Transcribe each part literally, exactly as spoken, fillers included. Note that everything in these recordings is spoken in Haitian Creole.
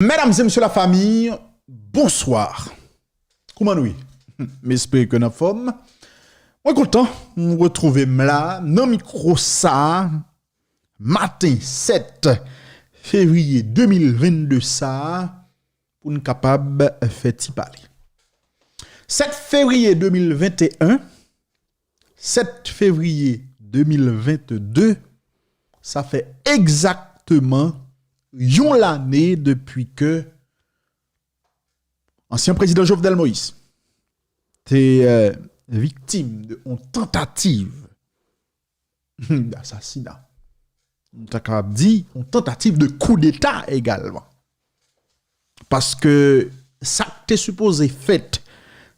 Medam e mesye lafanmi, bonswa. Kouman nou ye? M espere ke n anfòm. Mwen kontan m retwouve m la nan mikwo sa a, maten sèt fevriye de mil vennde sa a, pou n kapab fè ti pale. Sèt fevriye de mil venteyen, sèt fevriye de mil vennde, sa fè egzakteman yon lane depi ke ansyen prezidan Jovenel Moïse te, euh, viktim de yon tantativ d'asasina. M ta kapab di yon tantativ de koudeta egalman. Paske sa k te sipoze fèt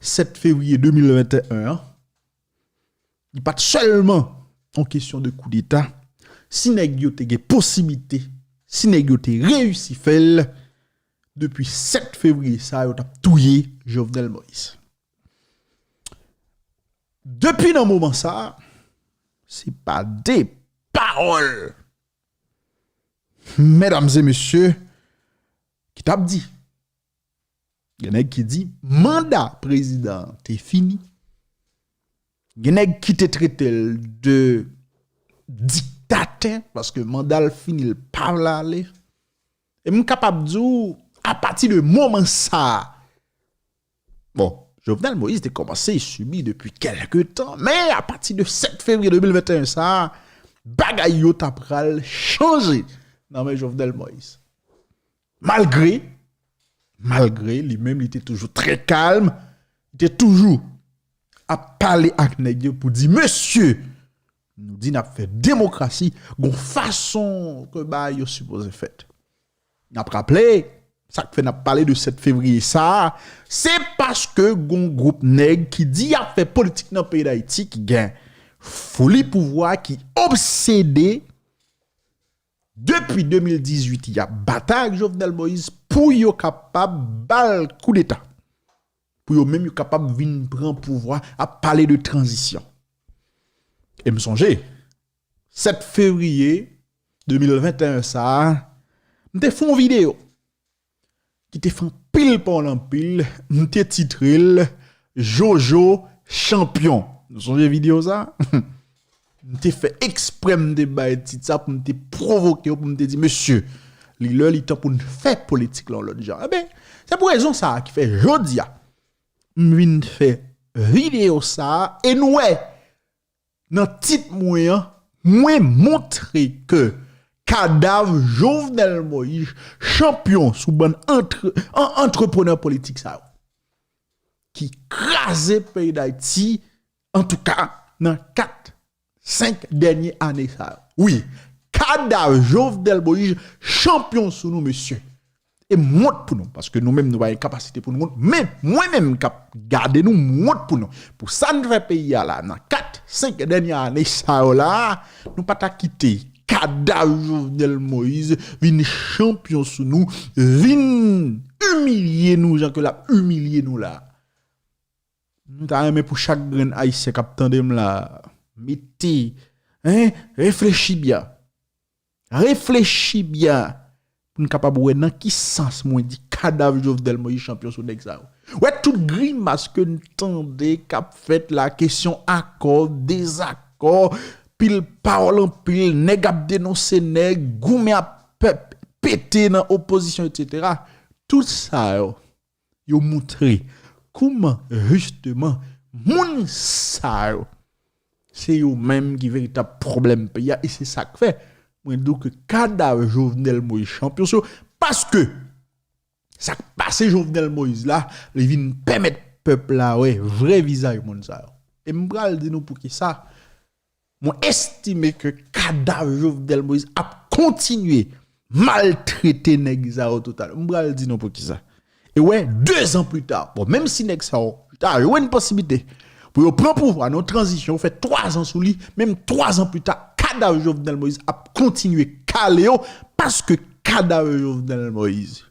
sèt fevriye de mil venteyen an, li pa t sèlman yon kesyon de koudeta. Si nèg yo te gen posiblite, si nèg yo te reyisi fè l, depi sèt fevriye sa, yo t ap touye Jovenel Moïse. Depi nan moman sa, se pa de pawòl, medam e mesye, ki t ap di. Gen nèg ki di manda prezidan an te fini. Gen nèg ki te trete l de diktatè, paske manda l fini, l pa vle ale. E m kapab di w, apati de moman sa a, bon, Jovenel Moïse te kòmanse sibi depi kèlke tan, men apati de sèt fevriye de mil venteyen sa a, bagay yo ta pral chanje nan men Jovenel Moïse. Malgre, malgre li menm li te toujou trè kalm, li te toujou ap pale ak nèg yo pou di, mesye, nou di n ap fè demokrasi, gon fason ke bagay yo sipoze fèt. N ap raple, sa k fè n ap pale de sèt fevriye sa a, se paske gon gwoup nèg ki di y ap fè politik nan peyi Dayiti, ki gen foli pouvwa, ki obsede depi de mil dizuit, y ap batay ak Jovenel Moïse pou yo kapab ba l koudeta. Pou yo menm yo kapab vin pran pouvwa, ap pale de tranzisyon. E m sonje, sèt fevriye de mil venteyen sa a, m te fè yon videyo ki te fè anpil pawòl anpil, m te titre l Jojo Chanpyon. Nou sonje videyo sa? M te fè eksprè, m te bay tit sa pou m te pwovoke yo, pou m te di, mesye, li lè, li tan pou n fè politik la yon lòt jan. Enben, se pou rezon sa a ki fè jodi a, m vin fè videyo sa a, e nou wè, nan tit mwen an, mwen montre ke kadav Jovenel Moïse, chanpyon sou bann antre-, an-, antreprenè politik sa yo, ki kraze peyi Dayiti, antouka, nan kat, senk dènye ane sa yo. Wi, kadav Jovenel Moïse, chanpyon sou nou, mesye. E m wont pou nou, paske nou menm nou pa gen kapasite pou nou wont, men mwen menm k ap gade nou, m wont pou nou. Pou sa n fè peyi a la, nan kat, senk dènye ane sa yo la, nou pa ta kite kadav Jovenel Moïse vin chanpyon sou nou, vin imilye nou jan ke l ap imilye nou la. M ta renmen pou chak grenn Ayisyen k ap tande m la, mete, hein, reflechi byen. Reflechi byen pou n kapab wè nan ki sans mwen di kadav Jovenel Moïse chanpyon sou nèg sa yo. Wè tout grimas ke n tande k ap fèt la, kesyon akò, dezakò, pil pawòl anpil, nèg ap denonse nèg, goumen ap pèp, pete nan opozisyon, etsetera. Tout sa yo, yo montre kouman, jisteman, moun sa yo, se yo menm ki veritab pwoblèm peyi a, e se sa k fè mwen di w ke kadav Jovenel Moïse chanpyon sou yo, paske sa k pase Jovenel Moïse la, li vin pèmèt pèp la wè vrè vizaj moun sa yo. E m pral di nou poukisa mwen estime ke kadav Jovenel Moïse ap kontinye maltrete nèg sa yo total. M pral di nou poukisa. E wè, dezan pli ta, bon, menm si nèg sa yo ta jwenn posiblite pou yo pran pouvwa nan yon tranzisyon, yo fè twazan sou li, menm twazan pli ta, kadav Jovenel Moïse ap kontinye kale yo, paske kadav Jovenel Moïse,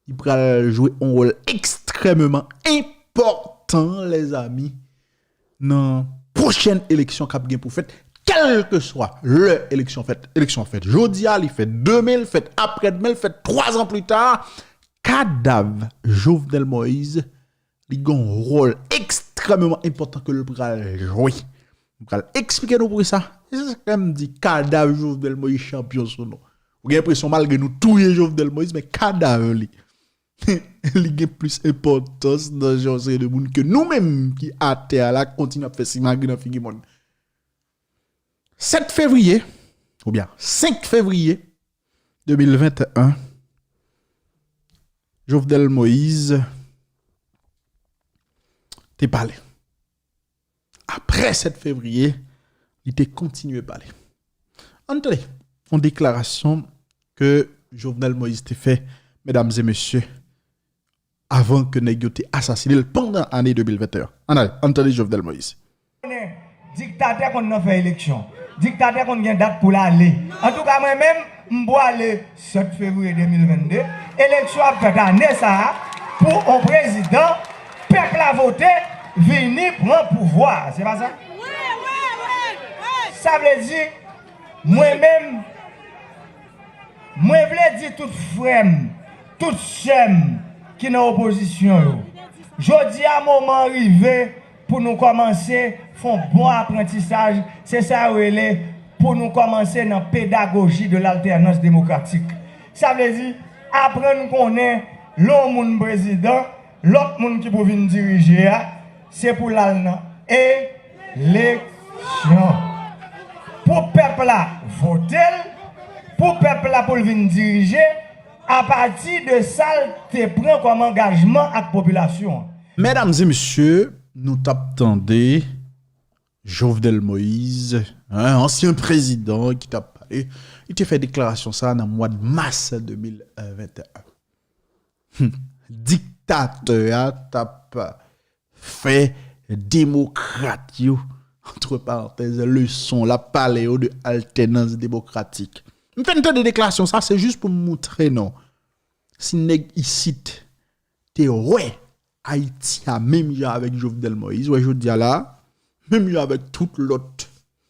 li pral jwe yon wòl ekstrèmeman enpòtan, lèzami, nan pwochèn eleksyon k ap gen pou fèt, kèlkeswa lè eleksyon fèt, eleksyon fèt jodi a, li fèt demen, li fèt aprèdemen, li fèt twa zan pli ta, kadav Jovenel Moïse, li gen yon wòl ekstrèmeman enpòtan ke l pral jwe. M pral eksplike nou poukisa. E se sa k fè m di kadav Jovenel Moïse chanpyon sou nou. Ou gen enpresyon malgre nou touye Jovenel Moïse, men kadav li, li gen plis enpòtans nan je yon seri de moun ke nou menm ki atè a la k kontinye ap fè simagri nan figi moun. Sèt fevriye, oubyen senk fevriye de mil venteyen, Jovenel Moïse te pale. Apre sèt fevriye, li te kontinye pale. Ann tande yon deklarasyon ke Jovenel Moïse te fè, medam e mesye, avan ke nèg yo te asasinen l pandan ane de mil venteyen. Ann ale, ann tande Jovenel Moïse. Diktatè konn nan fè eleksyon. Diktatè konn gen dat pou l ale. Antouka mwen menm, m pwale sèt fevriye de mil vennde. Eleksyon ap fèt ane sa a pou on prezidan pèp la vote vini pran pouvwa a. Se pa sa? Sa vle di, mwen menm, mwen vle di tout frè m, tout sè m ki nan opozisyon yo, jodi a moman an rive pou nou kòmanse fè on bon aprantisaj, se sa yo rele pou nou kòmanse nan pédagogie de l'alternance démocratique. Sa vle di, aprann konnen lè yon moun prezidan, lòt moun ki pou vin dirije a, se pou l al nan eleksyon. Pou pèp la vote l, pou pèp la pou l vin dirije, apati de sa l te pran kòm angajman ak popilasyon an. Medam e mesye, nou t ap tande Jovenel Moïse, en, ansyen prezidan ki t ap pale, li te fè deklarasyon sa a nan mwa mas de mil venteyen. Diktatè a t ap fè demokrat yo, antre parantèz, leson, l ap pale yo de altènans demokratik. M fè n tande deklarasyon sa, se jis pou m montre nou, si nèg isit te wè Ayiti a menm jan avèk Jovenel Moïse, wè jodi a la, menm jan avèk tout lòt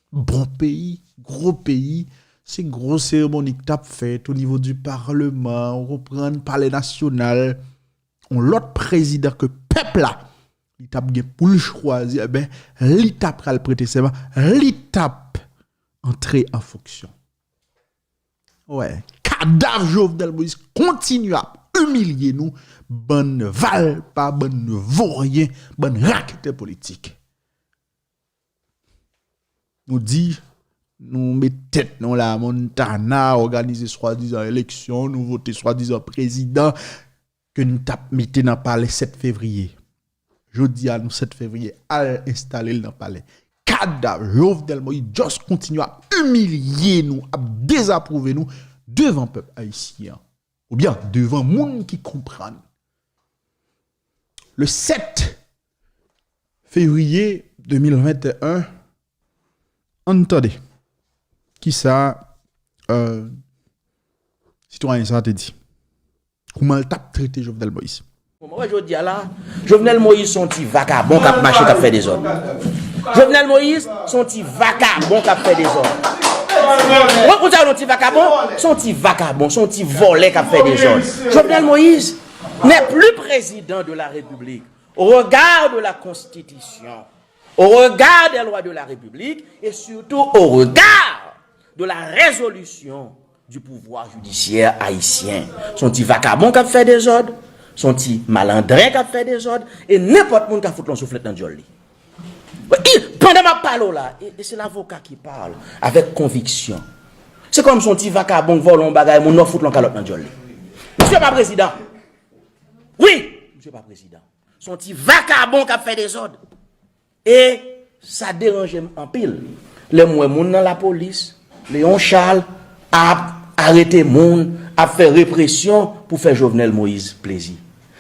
bon peyi, gwo peyi, se gwo seremoni k t ap fèt o nivo di palman, ou konprann, palè nasyonal, yon lòt prezidan ke pèp la, li t ap gen pou l chwazi, enben, li t ap pral prete sèman, li t ap antre an fonksyon. Wè, kadav Jovenel Moïse kontinye ap imilye nou, bann valpa, bann voryen, bann raketè politik. Nou di, nou met tèt nou la Montana, òganize swadizan eleksyon, nou vote swadizan prezidan ke n t ap mete nan palè sèt fevriye. Jodi a, nou sèt fevriye, al enstale l nan palè. Kadav Jovenel Moïse just kontinye ap imilye nou, ap dezapwouve nou devan pèp ayisyen an, oubyen devan moun ki konprann. Le sèt fevriye de mil venteyen, ann tande kisa, euh, sitwayen sa a te di. Kouman l t ap trete Jovenel Moïse. Kouman wè jodi a la, Jovenel Moïse se yon ti vakabon k ap mache k ap fè dezòd. Jovenel Moïse se yon ti vakabon k ap fè dezòd. Ou konn sa yo rele yon ti vakabon? Se yon ti vakabon, se yon ti vòlè k ap fè dezòd. Jovenel Moïse n'est plus président de la République au regard de la Constitution, au regard des lois de la République et surtout au regard de la résolution du pouvoir judiciaire haïtien. Se yon ti vakabon k ap fè dezòd, se yon ti malandren k ap fè dezòd, e nenpòt moun ka fout l yon souflèt nan dyòl li. Wi, pandan m ap pale w la, e, e se lavoka ki pale avèk konviksyon. Se kòm se yon ti vakabon k vòlè yon bagay moun nan, w fout l yon kalòt nan dyòl li. Misye pa prezidan. Wi, misye pa prezidan. Se yon ti vakabon k ap fè dezòd. E sa deranje m anpil lè m wè moun nan lapolis, Léon Charles, ap arete moun, ap fè represyon pou fè Jovenel Moïse plezi.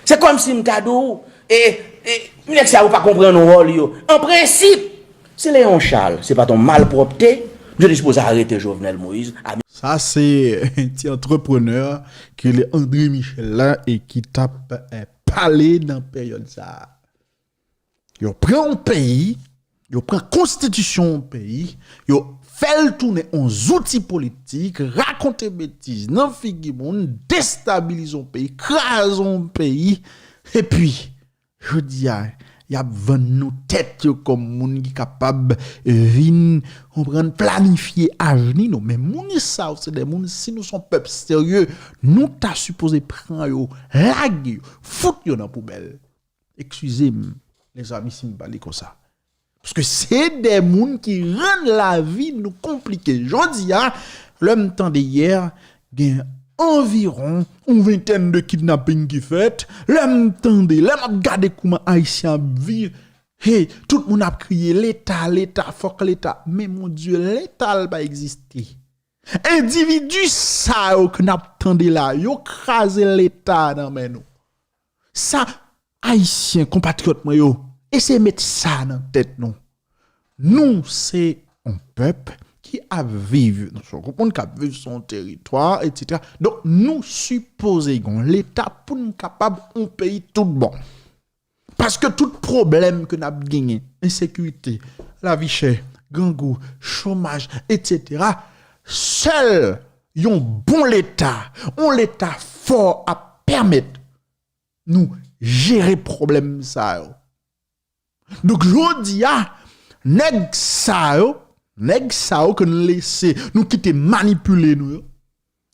Se kòmsi m ta di w, e, e, nèg sa yo pa konprann wòl yo. An prensip, se Léon Charles, se pa t yon malpwòpte, misye te sipoze arete Jovenel Moïse. A. Sa se ti antreprenè ki rele André Michel la e ki t ap, eh, pale nan peryòd sa a. Yo pran yon peyi, Yo pran konstitisyon yon peyi, yo fè l tounen yon zouti politik, rakonte betiz nan figi moun, destabilize yon peyi, kraze yon peyi. Epi, jodi a, y ap vann nou tèt yo kòm moun ki kapab vin, konprann, planifye avni nou. Men moun sa yo, se de moun, si nou se yon pèp serye, nou ta sipoze pran yo, lage yo, fout yo nan poubèl. Eskize m, lezanmi, si m pale konsa. Paske se de moun ki rann lavi nou konplike. Jodi a, lè m tande yè, gen anviwon yon ventèn de kidnaping ki fèt. Lè m tande, lè m ap gade kouman Ayisyen ap viv, hey, tout moun ap kriye, "Leta, Leta, fòk Leta." Men, mon Dieu, Leta l pa egziste. Endividi sa yo ke n ap tande la, yo kraze Leta nan men nou. Sa, Ayisyen, konpatriyòt mwen yo, eseye met sa nan tèt nou. Nou se yon pèp ki ap viv, nou se yon gwoup moun k ap viv sou yon teritwa, etsetera. Donk, nou sipoze gen yon Leta pou n kapab yon peyi tout bon. Paske tout pwoblèm ke n ap genyen, ensekirite, lavi chè, grangou, chomaj, etsetera, sèl yon bon Leta, yon Leta fò ap pèmèt nou jere pwoblèm sa yo. Donk, jodi a, nèg sa yo, nèg sa yo ke nou lese, nou kite manipile nou yo,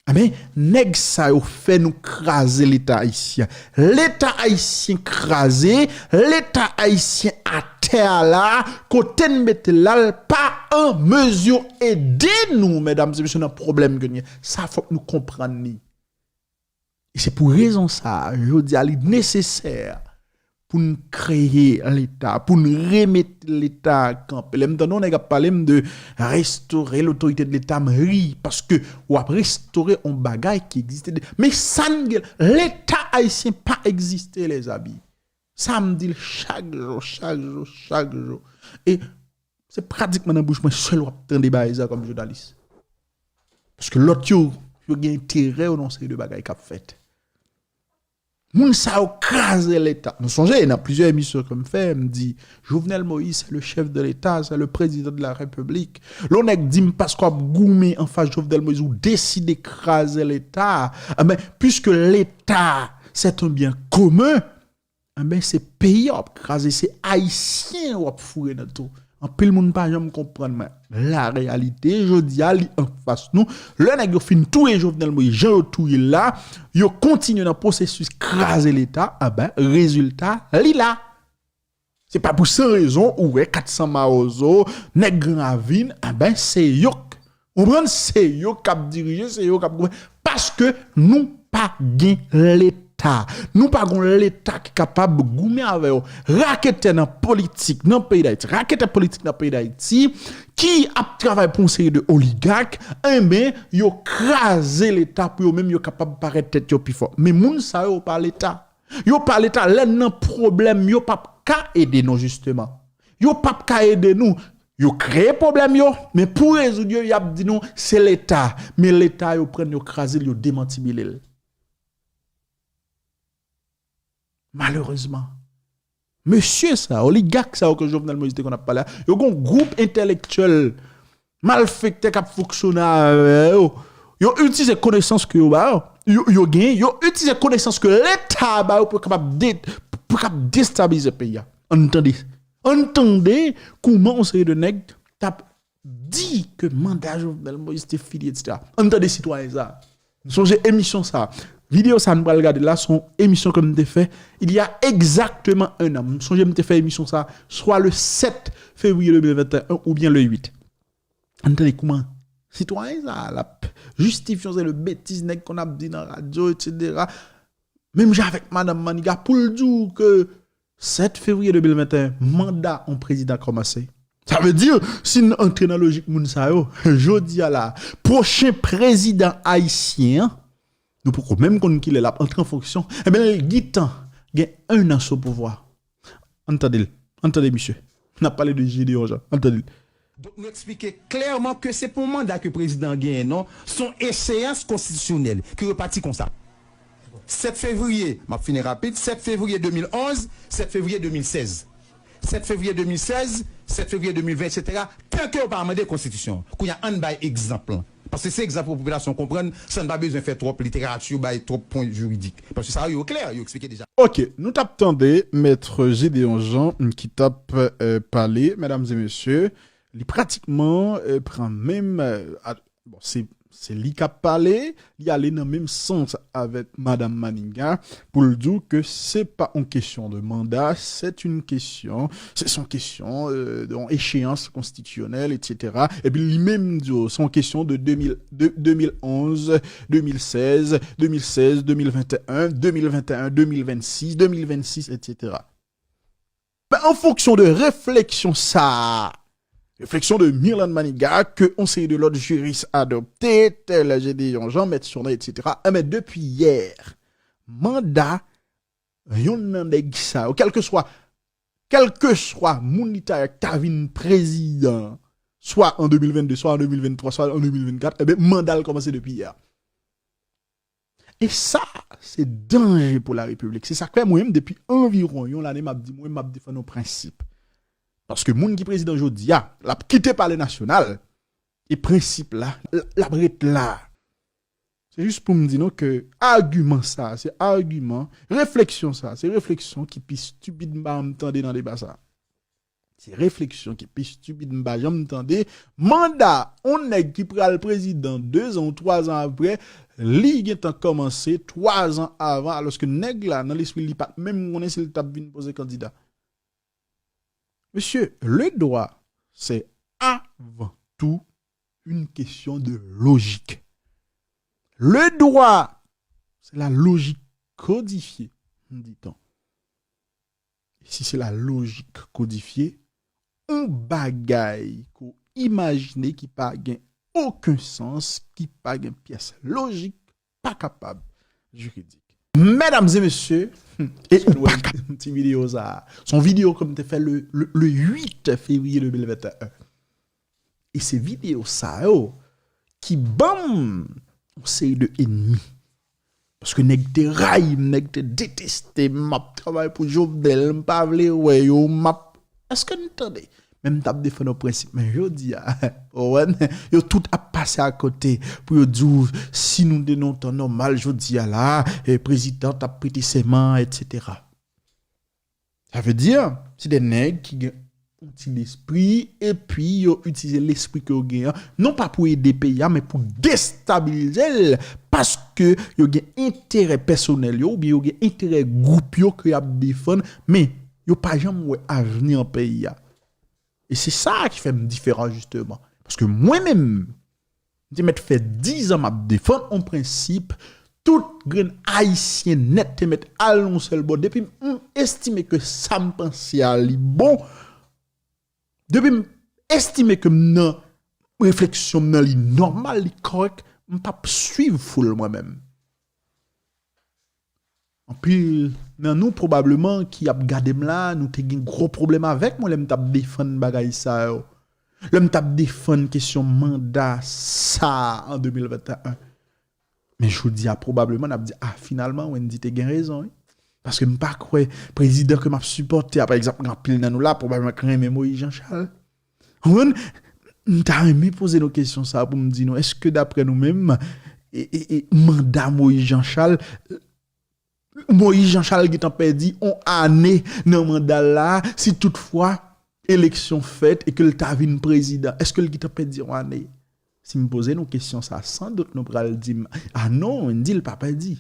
enben, nèg sa yo fè nou kraze Leta ayisyen. Leta ayisyen kraze, Leta ayisyen atè a la, kote n mete l la, l pa an mezi ede nou, medam e mesye, nan pwoblèm ke n gen. Sa fòk nou konprann li. E se pou rezon sa a, jodi a, li nesesè pou n kreye Leta, pou n remete Leta a kanpe. Lè m tande yon nèg ap pale m de restore lotorite de Leta, m ri, paske w ap restore yon bagay ki egziste de-, men sa n gen, Leta ayisyen pa egziste, lèzanmi. Sa m di l chak jou, chak jou, chak jou. E se pratikman nan bouch mwen sèl w ap tande bagay sa kòm jounalis. Paske lòt yo, yo gen enterè yo nan yon seri de bagay k ap fèt. Moun sa yo kraze Leta. Nou sonje, nan plizyè emisyon ke m fè, m di, Jovenel Moïse, c'est le chef de l'État, c'est le président de la République. Lè yon nèg di m paske w ap goumen anfas Jovenel Moïse, ou deside kraze Leta. Enben, puiske Leta, c'est un bien commun, enben, se peyi a w ap kraze, se Ayisyen w ap foure nan tou. Anpil moun pa janm konprann, men la réalité, jodi a, li anfas nou. Lè nèg yo fin touye Jovenel Moïse, jan yo touye l la, yo kontinye nan pwosesis kraze Leta, enben, rezilta, li la. Se pa pou san rezon, ou wè kat san Mawozo, nèg Gran Ravin, enben, se yo k, konprann, se yo k ap dirije, se yo k ap gouvène. Paske nou pa gen Leta. Nou pa gen yon Leta ki kapab goumen avè yo. Raketè nan politik nan peyi Dayiti, raketè politik nan peyi Dayiti, ki ap travay pou yon seri de oligak, enben, yo kraze Leta pou yo menm yo kapab parèt tèt yo pi fò. Men moun sa yo pa Leta. Yo pa Leta, lè n nan pwoblèm, yo p ap ka ede nou, jisteman. Yo p ap ka ede nou. Yo kreye pwoblèm yo, men pou rezoud yo, y ap di nou, se Leta. Men Leta, yo pran l, yo kraze l, yo demantibile l. Malerezman. Mesye sa, oligak sa yo ke Jovenel Moïse te konn ap pale a, yo gen yon gwoup entèlektyèl malfektè k ap fonksyone avè yo. Yo itilize konesans ke yo ba yo. Yo, yo genyen, yo itilize konesans ke Leta ba yo pou yo kapab de-, pou yo kapab destabilize peyi a. Ann tande. Ann tande kouman yon seri de nèg t ap di ke manda Jovenel Moïse te fini, etsetera. Ann tande sitwayen sa. M sonje emisyon sa. Videyo sa nou pral gade la, se yon emisyon ke m te fè il y a exactement un an. M sonje m te fè emisyon sa, swa le sept février deux mille vingt et un oubyen le huit. Ann tande kouman sitwayen sa l ap jistifye yon seri de betiz nèg konn ap di nan radyo, etsetera. Menm jan avèk madanm Maniga, pou l di w ke sept février deux mille vingt et un, manda yon prezidan kòmanse. Sa vle di, si n antre nan lojik moun sa yo, jodi a la, pwochen prezidan ayisyen an, nou poko menm konn kilè l ap antre an fonksyon, enben, l gentan gen un an sou pouvwa. Ann tande l. Ann tande misye. N ap pale de Gédéon Jean. Ann tande l. Donk, nou eksplike klèman ke se pa yon manda ke prezidan an genyen, non. Se yon echeyans konstitisyonèl ki repati konsa. Sept février, m ap fini rapid, sept février deux mille onze, sept février deux mille seize. sèt fevriye de mil sèz, sèt fevriye de mil ven, etsetera, tanke yo pa amande konstitisyon an. Kounye a, ann bay egzanp lan. Paske se egzanp pou popilasyon an konprann, san n pa bezwen fè twòp literati, bay twòp pwen jiridik. Paske sa yo klè, yo eksplike deja. Ok, nou t ap tande Mèt Gédéon Jean ki t ap euh, pale, medam e mesye, li pratikman euh, pran menm euh, a- bon, se se li k ap pale, li ale nan menm sans avèk Madam Maniga pou l di w ke se pa yon kesyon de manda, c'est une question, se se yon kesyon euh, de yon échéance constitutionnelle, etsetera. Epi li menm di w, se yon kesyon de de mil, de, de mil onz, de mil sèz, de mil sèz, de mil venteyen, de mil venteyen, de mil vennsis, de mil vennsis, etsetera. Ben, an fonksyon de refleksyon sa a, refleksyon de Mirlande Manigat, ke yon seri de lòt jiris adopte, tèl Gédéon Jean, Mèt Surnan, etsetera, enben, depi yè, manda yonn nan nèg sa yo, kèlkeswa, kèlkeswa moun li ta ye k ta vin prezidan, swa an de mil vennde, swa an de mil venntwa, swa an de mil vennkat, enben, manda l kòmanse depi yè. E sa, se danje pou larepiblik. Se sa k fè mwen menm, depi anviwon yon lane, m ap di, mwen, m ap defann yon prensip. Paske moun ki prezidan jodi a, l ap kite Palè Nasyonal, e prensip la, l, l ap ret la. Se jis pou m di nou ke agiman sa, se agiman, refleksyon sa, se refleksyon ki pi stipid m pa janm tande nan deba sa. Se refleksyon ki pi stipid m pa janm tande. Manda yon nèg ki pral prezidan de zan ou twa zan apre, li gentan kòmanse twa zan avan, alòske nèg la, nan lespri li, li pa t menm konnen si l t ap vin poze kandida. Mesye, le droit, c'est avant tout une question de logique. Le droit, c'est la logique codifiée, dit-on. Si se la lojik kodifye, yon bagay ke w imajine ki pa gen okenn sans, ki pa gen pyès lojik, pa kapab jiridik. Medam e mesye, e ou pa ka ti videyo sa a. Se yon videyo ke m te fè le, le, le uit fevriye de mil venteyen. E se videyo sa yo ki ban m yon seri de enmi. Paske nèg te rayi m, nèg te deteste m, m ap travay pou Jovenel, m pa vle wè yo, m ap, èske n tande? Men m t ap defann yon prensip, men jodi a, ou wè, yo tout ap pase akote pou yo di w, si nou te nan yon tan nòmal, jodi a la, eh, prezidan t ap prete sèman, etsetera. Sa vle di, se de nèg ki gen yon ti lespri, epi yo itilize lespri ke yo gen an, non pa pou ede peyi a, men pou destabilize l, paske yo gen enterè pèsonèl yo, oubyen yo gen enterè gwoup yo ke y ap defann, men yo pa janm wè avni an peyi a. E se sa ki fè m diferan, jisteman. Paske mwen menm, m te mèt fè dizan m ap defann yon prensip, tout grenn Ayisyen nèt te mèt al nan yon sèl bò. Depi m estime ke sa m panse a li bon, depi m estime ke m nan refleksyon m nan li nòmal, li kòrèk, m p ap swiv foul mwen menm. Anpil nan nou pwobableman ki ap gade m la, nou te gen gwo pwoblèm avèk mwen lè m t ap defann bagay sa yo. Lè m t ap defann kesyon manda sa a an de mil venteyen. Men jodi a, pwobableman, n ap di, a, finalman, Wendy te gen rezon, wi. Paske m pa kwè prezidan ke m ap sipòte a, pa egzanp, gen anpil nan nou la, pwobableman, ki renmen Moïse Jean Charles. Ou konprann? M ta renmen poze nou kesyon sa a pou m di nou, èske daprè nou menm, e, e, e, manda Moïse Jean Charles, Moïse Jean Charles gentan pèdi yon ane nan manda l la, si toutfwa eleksyon fèt e ke l ta vin prezidan, èske l gentan pèdi yon ane? Si m poze nou kesyon sa, san dout nou pral di m, a non, Wendy l pa pèdi.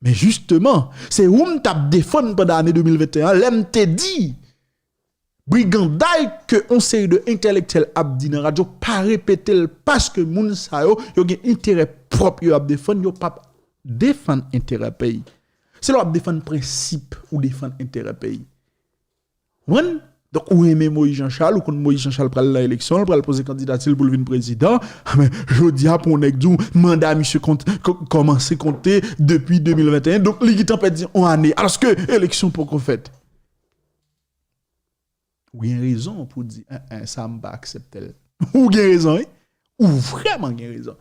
Men jisteman, se ou m t ap defann pandan ane de mil venteyen an, lè m te di, briganday ke yon seri de entèlektyèl ap di nan radyo, pa repete l, paske moun sa yo, yo gen enterè pwòp yo ap defann, yo p ap defann enterè peyi. Se lè w ap defann prensip ou defann enterè peyi. Konprann? Donk, ou renmen Moïse Jean Charles, ou konn Moïse Jean Charles pral nan eleksyon, l pral poze kandidati l pou l vin prezidan. Men, jodi a, pou yon nèg di w, manda misye kont, kò-, kòmanse konte depi de mil venteyen, donk li gentan pèdi yon ane, alòske eleksyon poko fèt. Ou gen rezon pou di, en, en, sa m pa aksepte l. Ou gen rezon, wi. Ou vrèman gen rezon.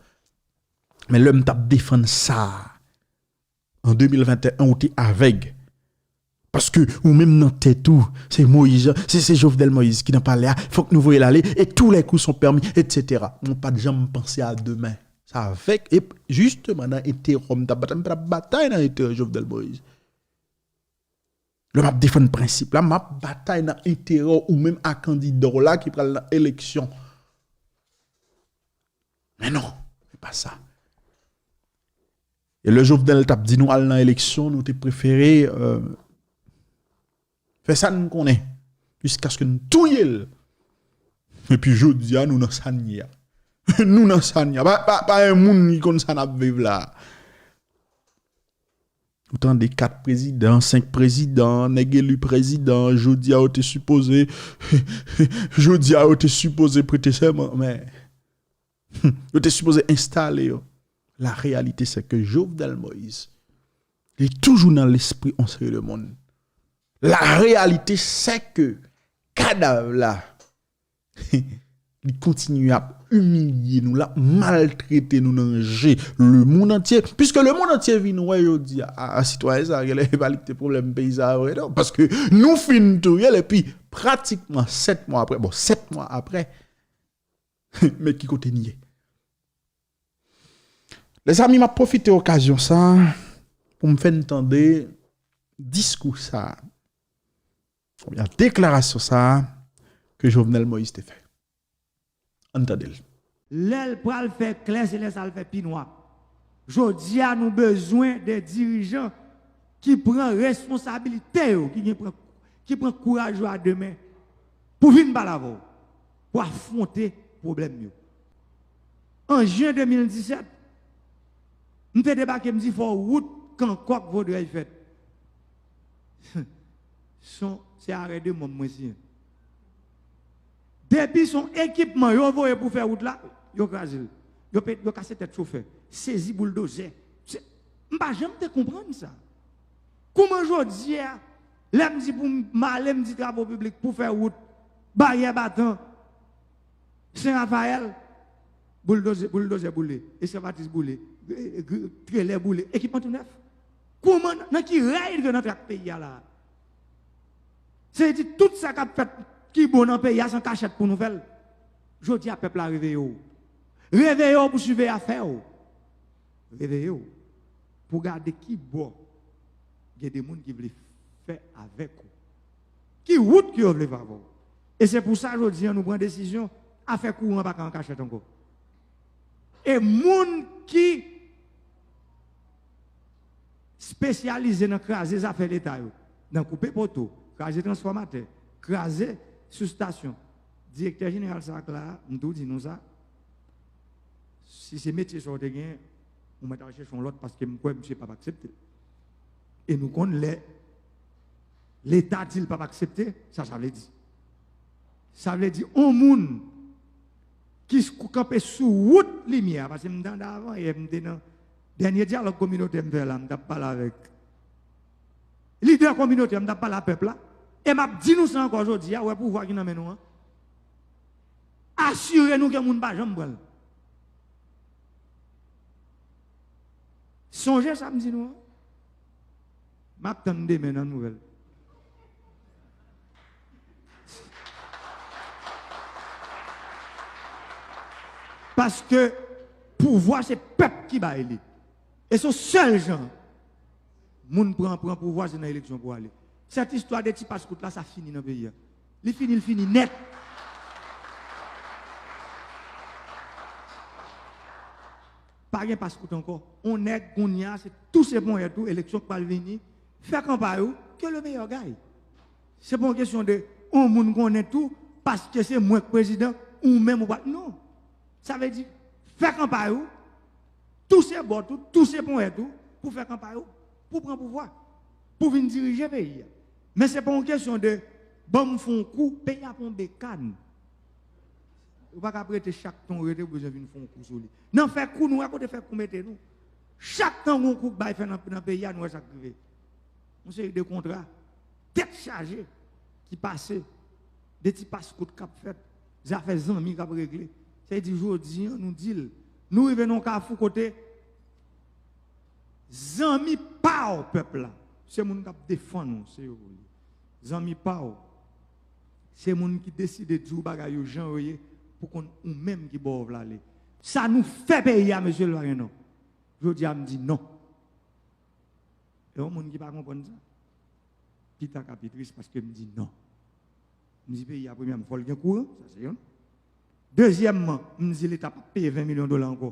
Men lè m t ap defann sa a, an de mil venteyen, ou te avèg. Paske ou menm nan tèt ou, se Moïse, se, se Jovenel Moïse ki nan palè a, fòk nou voye l ale, et tous les coups sont permis, et cetera. Mwen pa t janm panse a demen. Sa avèk, e jisteman nan enterè m t ap batay, m pa t ap batay nan enterè Jovenel Moïse. Lè m ap defann prensip la, m ap batay nan enterè ou menm a kandida w la ki pral nan eleksyon. Men non, se pa sa. E lè Jovenel t ap di nou al nan eleksyon, nou te prefere, euh, fè sa n konnen, jiskaske n touye l. Epi jodi a, nou nan sa n ye a. Nou nan sa n ye a. Pa, pa, pa yon moun ki konn sa n ap viv la. Ou tande kat prezidan, senk prezidan, nèg eli prezidan, jodi a yo te sipoze, jodi a yo te sipoze prete sèman, men yo te sipoze enstale yo. La réalité, c'est que Jovenel Moïse, li toujou nan lespri on seri de moun. La réalité, c'est que kadav la, li kontinye ap imilye nou, l ap maltrete nou nan je le monde entier. Piske le monde entier vin wè jodi a, a, a sitwayen sa, genlè e pa li ki te pwoblèm peyi sa vre non. Paske nou fin touye l, epi pratikman sèt mwa apre, bon, sèt mwa apre, men ki kote n ye. Lèzanmi, m ap pwofite okazyon sa pou m fè n tande diskou sa, oubyen deklarasyon sa ke Jovenel Moïse te fè. Ann tande l. Lè l pral fè klè, se lè sa l fè pi nwa. Jodi a, nou bezwen de dirijan ki pran responsablite yo, ki gen pran, ki pran kouraj yo a de men pou vin pale avè w, pou afwonte pwoblèm yo. An jen de mil disèt, m te debake, m di fò wout Kankòk Vodrèy fèt. Se yon, se arè de mòn mwen siyen. Depi se yon ekipman yo voye pou fè wout la, yo kraze l. Yo pe, yo kase tèt chofè, sezi bouldozè. Se, m pa janm te konprann sa. Kouman jodi a, lè m di pou m, m ale, m di travo piblik pou fè wout, baryè batan, Sen Rafayèl, bouldozè, bouldozè boule, eskavatris boule, e, e, gr-, trelè boule, ekipman tou nèf. Kouman, nan ki rèy n antre ak peyi a la? Se di tout sa k ap fèt ki bon nan peyi a, se an kachèt pou nou fè l. Jodi a, pèp la, reveye w. Reveye w pou siveye afè w. Reveye w pou gade ki bò gen de moun ki vle fè avèk ou. Ki wout ke yo vle fè avè w. E se pou sa, jodi a, nou pran desizyon, afè kouran pa ka an kachèt ankò. E moun ki espesyalize nan kraze zafè Leta yo, nan koupe poto, kraze transfòmatè, kraze soustasyon. Direktè jeneral SARK la, m tou di nou sa, si se metye sa w te gen, ou mèt al chèche yon lòt, paske m kwè misye p ap aksepte. E nou konn lè Leta di l p ap aksepte, sa sa vle di. Sa vle di, yon moun ki s-, kanpe sou wout limyè a, paske m tande avan yè, m te nan dènye dyalòg kominotè m fè la, m t ap pale avèk lidè kominotè, m t ap pale a pèp la, e m ap di nou sa ankò jodi a, wè pouvwa ki nan men nou an. Asire nou ke moun pa janm pran l. Sonje sa m di nou an. M ap tann demen nan nouvèl. Paske pouvwa se pèp ki bay li. E se sèl jan moun pran, pran pouvwa, se nan eleksyon pou ale. Sèt istwa de ti paskout la, sa fini nan peyi a. Li fini, li fini nèt. Pa gen paskout ankò. On nèg kounye a, se touse ponyèt ou, eleksyon k pral vini, fè kanpay ou, que le meilleur gagne. Se pa yon kesyon de on moun konnen tou, paske se mwen k prezidan, ou menm ou pa. Non. Sa vle di, fè kanpay ou, touse bòt ou, touse ponyèt ou, pou fè kanpay ou, pou pran pouvwa, pou vin dirije peyi a. Men se pa yon kesyon de, ban m fè yon kou, peyi a pa yon bekàn. Ou pa ka ap rete chak tan w rete, ou bezwen vin fè yon kou sou li. Nan fè kou, nou wè kote fè kou mete nou. Chak tan yon kou k bay fè nan, nan peyi a, nou wè sa k rive. Yon seri de kontra, tèt chaje, ki pase, de ti paskout k ap fèt, zafè zanmi k ap regle. Sa vle di, jodi a, nou di l, nou rive nan yon kafou kote zanmi pa w pèp la, Se moun k ap defann ou, se yo ou ye. Zanmi pa w, se moun ki deside di w bagay yo jan yo ye pou konn ou menm ki bò w vle ale. Sa nou fè peyi a, mesye, l pa gen non. Jodi a, m di non. E yon moun ki pa konprann sa. Pita ka pi tris paske m di non. M di peyi a, premyèman, fò l gen kouran, sa se youn. Dezyèmman, m di Leta p ap peye ven milyon dola ankò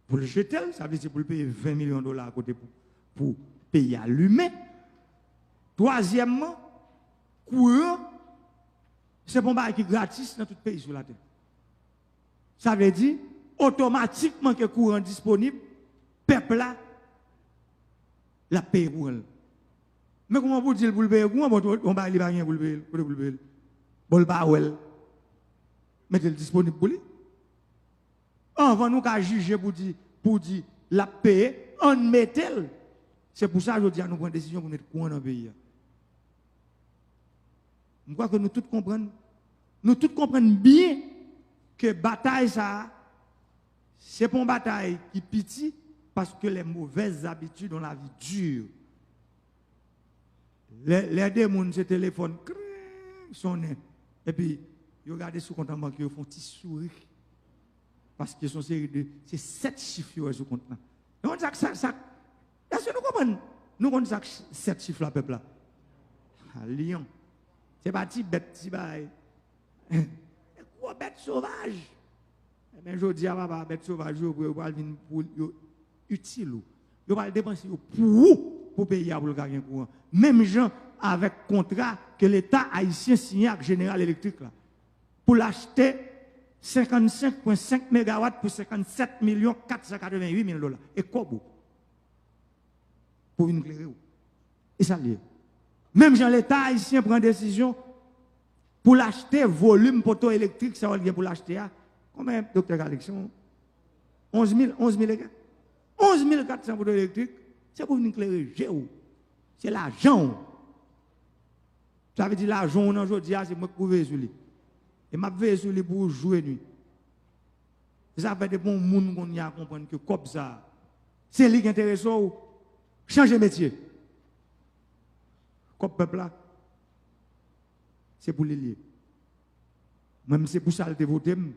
pou l jete l, sa vle di pou l peye ven milyon dola akote pou, pou peyi a limen. Twazyèmman, kouran, se pa yon bagay ki gratis nan tout peyi sou latè. Sa vle di, otomatikman ke kouran disponib, pèp la, l ap peye kouran l. Men kòman pou di l pou l peye kouran, bon, yon bagay li pa gen pou l peye l, kote pou l peye l? Bon, l pa wè l. Mete l disponib pou li. Anvan nou ka jije pou di, pou di l ap peye, ann mete l. Se pou sa, jodi a, nou pran desizyon pou met kouran nan peyi a. M kwè ke nou tout konprann, nou tout konprann byen ke batay sa a, se pa yon batay ki piti, paske les mauvaises habitudes ont la vie dure. Lè, lè de moun se telefòn, kring, sonnen, epi yo gade sou kont an bank yo, yo fè yon ti souri. Paske se yon seri de, se sèt chif yo wè sou kont lan. Nou konn sa, sa, sa, èske nou konprann? Nou konn sa, sèt chif la, pèp la? A, lyon. Se pa ti bèt, ti bagay. Se gwo bèt sovaj. Ebyen, jodi a, papa, bèt sovaj yo, yo pral vin pou yo itil ou. Yo pral depanse yo pou ou, pou peyi a, pou l ka gen kouran. Menm jan avèk kontra ke Leta ayisyen siyen ak General Electric la, pou l achte senkannsenk pwen senk megawat pou senkannsèt milyon katsankatrevennwit mil dola. E kòb ou pou vin klere w. E sa l ye. Menm jan Leta ayisyen pran desizyon pou l achte volim poto elektrik sa yo l gen pou l achte a. Konbyen, Doktè Calixte? Onz mil, onz mil e kèk? Onz mil katsan poto elektrik, se pou vin klere je w. Se lajan w. Sa vle di lajan w nan jodi a, se mwen k pou veye sou li. E m ap veye sou li pou jou e nwi. Se sa fè depi yon moun kounye a konprann ke kòb sa a, se li k enterese w, chanje metye. Kòb pèp la, se pou li l ye. Mwen, m se pou sa l te vote m.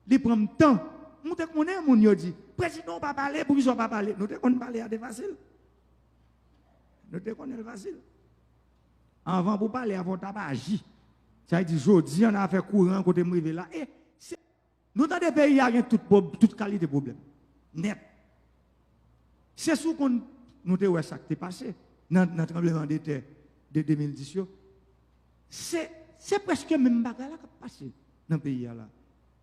Li pran m tan. M te konnen moun yo di, "Prezidan w pa pale, poukisa w pa pale?" Nou te konn pale a te fasil. Nou te konnen l fasil. Anvan pou pale a, fò w t ap aji. Sa vle di, jodi a, nan afè kouran, kote m rive la, e se, nou tande peyi a gen tout pwob-, tout kalite pwoblèm. Nèt. Se sou konn nou te wè sa k te pase nan, nan tranblemanntè de de mil dis yo. Se, se prèske menm bagay la k ap pase nan peyi a la.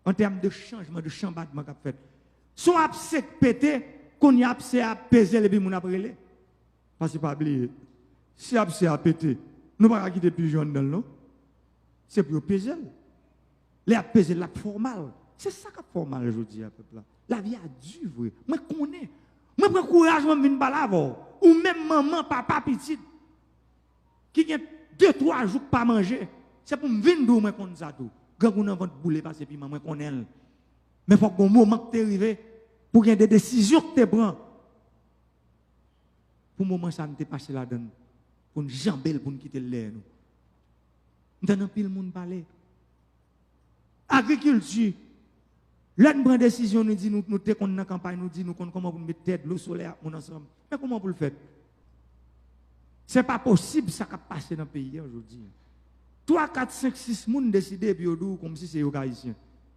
An tèm de chanjman, de chanbadman k ap fèt. Si yon apse k pete, kounye a apse a ap peze l epi moun ap rele. Paske pa bliye, si apse a pete, nou pa ka kite pijon anndan l non. Se pou yo peze l. Lè y ap peze l, l ap fè w mal. Se sa k ap fè w mal jodi a, pèp la. Lavi a di vre. Mwen konnen. Mwen pran kouraj, mwen vin pale avè w. Ou menm manman, papa, pitit, ki gen de, twa jou k pa manje, se pou m vin di w mwen konn sa tou. Grangou nan vant boule pase piman, mwen konnen l. Men fòk gon moman k te rive pou gen de desizyon k te pran. Pou moman sa a, n te pase ladan l, pou n janbe l, pou n kite l dèyè nou. M tann anpil moun pale. Agrikilti, lè n pran desizyon, nou di nou, nou te konn nan kanpay, nou di nou konn kòman pou n met tè, dlo, solèy ak moun ansanm. Men kòman pou l fèt? Se pa posib sa k ap pase nan peyi a jodi a. Twa, kat, senk, sis moun deside epi yo di w kòmsi se yo k ayisyen.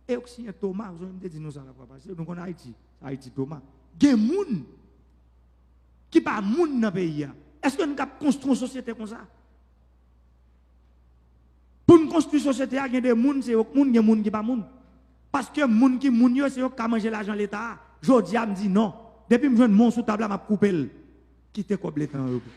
E yo k siyen Toma, ou sonje m te di nou sa lafwa pase, nou konn Ayiti, Ayiti Toma. Gen moun ki pa moun nan peyi a. Èske n kab konstwi yon sosyete konsa? Pou n konstwi sosyete a, gen de moun, se yo k moun, gen moun ki pa moun. Paske moun ki moun yo, se yo k ka manje lajan Leta a. Jodi a, m di non. Depi m jwenn men w sou tab la, m ap koupe l. Kite kòb Leta an repo.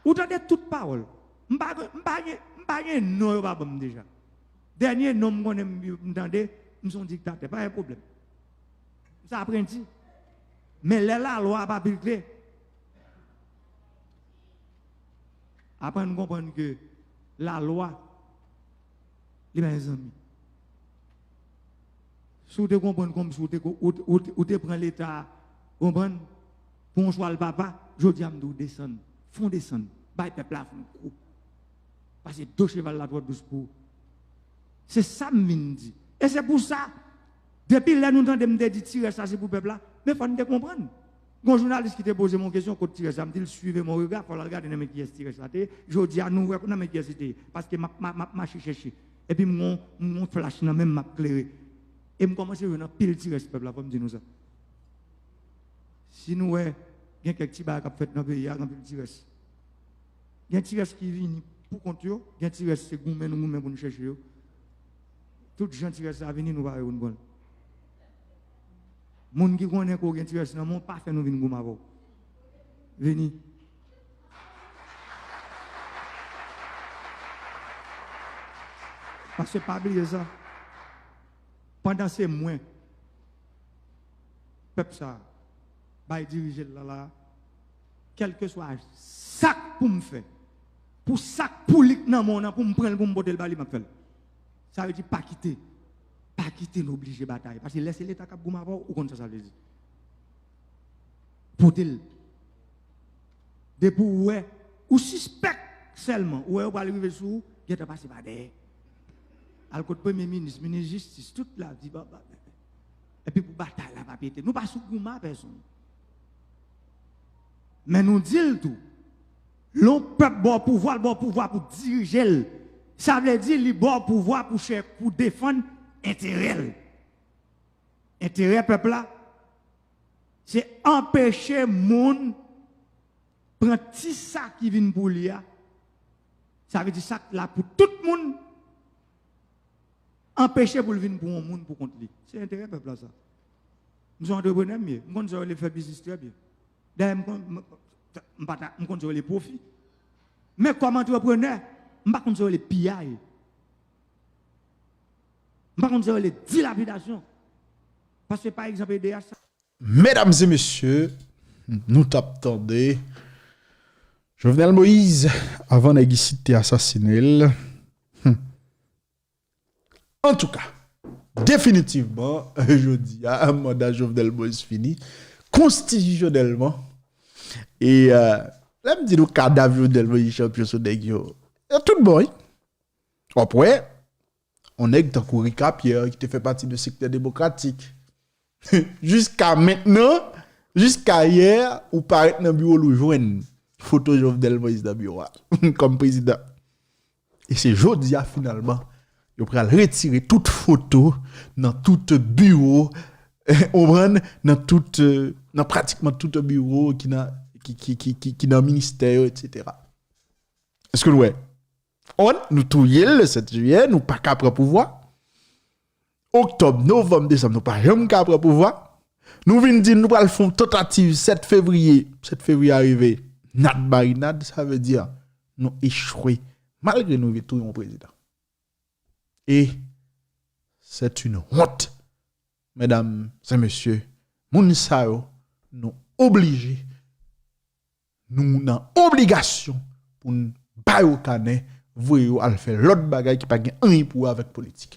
Ou tande tout pawòl. M pa, m pa gen, m pa gen non yo pa ban m deja. Dènye non m konnen m, m tande, m se yon diktatè. Pa gen pwoblèm. M se apranti. Men lè lalwa ap aplike, aprann konprann ke lalwa, li pa gen zanmi. Si w te konprann kòmsi w te, ou, ou, ou te pran Leta, konprann, pou yon chwal papa, jodi a m di w desann, fè w desann, bay pèp la fè w kou. Paske do cheval la twò dous pou ou. Se sa m vin di. E se pou sa, depi lè nou tande m te di ti rès la se pou pèp la, men fò n te konprann. Gon jounalis ki te poze m yon kesyon kot ti rès la, m di l suivez mon regard, fò l al gade nan men kiyès ti rès la te ye. Jodi a nou wè nan men kiyès li te ye. Paske m ap, m ap, m ap mache chèche. Epi m gon, m gon flach nan men m, m ap klere. E m kòmanse jwenn anpil ti rès pèp la, fò m di nou sa. Si nou wè, gen kèk ti bagay k ap fèt nan peyi a, gen anpil ti rès. Gen ti rès ki vini pou kont yo, gen ti rès se goumen nou goumen pou n chèche yo. Tout jan ti rès la vini, nou pare pou n pran l. Moun ki konnen ke w gen ti rès nan men w, pa fè nou vin goumen avè w. Vini. Paske pa bliye sa. Pandan se mwen, pèp sa a, bay dirije l la la, kèlkeswa sa k pou m fè, pou sa k pou li k nan men w nan, pou m pran l, pou m pote l ba li, m ap fè l. Sa vle di pa kite, pa kite n oblije batay. Paske lè se Leta k ap goumen avè w, ou konn sa sa vle di. Pote l. Depi w wè, ou sispèk sèlman, ou wè yo pral rive sou ou, gentan pase pa dèyè. Al kot premye minis, minis jistis, tout lavi, ba, ba, ba. Epi pou batay la pa pete. Nou pa sou goumen a pèsonn. Men nou di l tou, lè yon pèp ba w pouvwa, l ba w pouvwa pou dirije l. Sa vle di li ba w pouvwa pou chè, pou defann enterè l. Enterè pèp la, se anpeche moun pran ti sa ki vin pou li a. Sa vle di sa k la pou tout moun, anpeche pou l vin pou yon moun pou kont li. Se enterè pèp la sa. M se yon antreprenè m ye. M konn sa yo rele fè biznis trè byen. Dayè, m konn, m, m pa ta, m konn sa yo rele pwofi. Men kòm antreprenè, m pa konn sa yo rele piyay. M pa konn sa yo rele dilapidasyon. Paske, pa egzanp, E D H sa. Medam e mesye, nou t ap tande Jovenel Moïse avan nèg isit te asasinen l. Hmm. Antouka, definitivman, jodi a, manda Jovenel Moïse fini, konstitisyonèlman. E, euh, lè m di nou kadav Jovenel Moïse chanpyon sou nèg yo, yo tout bon, wi. W ap wè, yon nèg tankou Ricard Pierre, ki te fè pati de sektè demokratik. Jiska mentnan, jiska yè, ou parèt nan biwo l, ou jwenn foto Jovenel Moïse nan biwo a, kòm prezidan. E se jodi a, finalman, yo pral retire tout foto nan tout biwo, ou konprann, nan tout, euh, nan pratikman tout biwo ki nan, ki, ki, ki, ki, ki nan ministè yo, etsetera. Èske nou wè? On, nou touye l le sèt jiyè, nou pa ka pran pouvwa. Oktòb, novanm, desanm, nou pa janm ka pran pouvwa. Nou vin di n nou pral fè yon tantativ sèt fevriye. Sèt fevriye a rive, nad marinad, sa vle di nou echwe. Malgre nou rive touye yon prezidan. E c'est une honte, medam e mesye. Moun sa yo, nou oblije, nou nan obligasyon pou n ba yo kanè, voye yo al fè lòt bagay ki pa gen anyen pou wè avèk politik.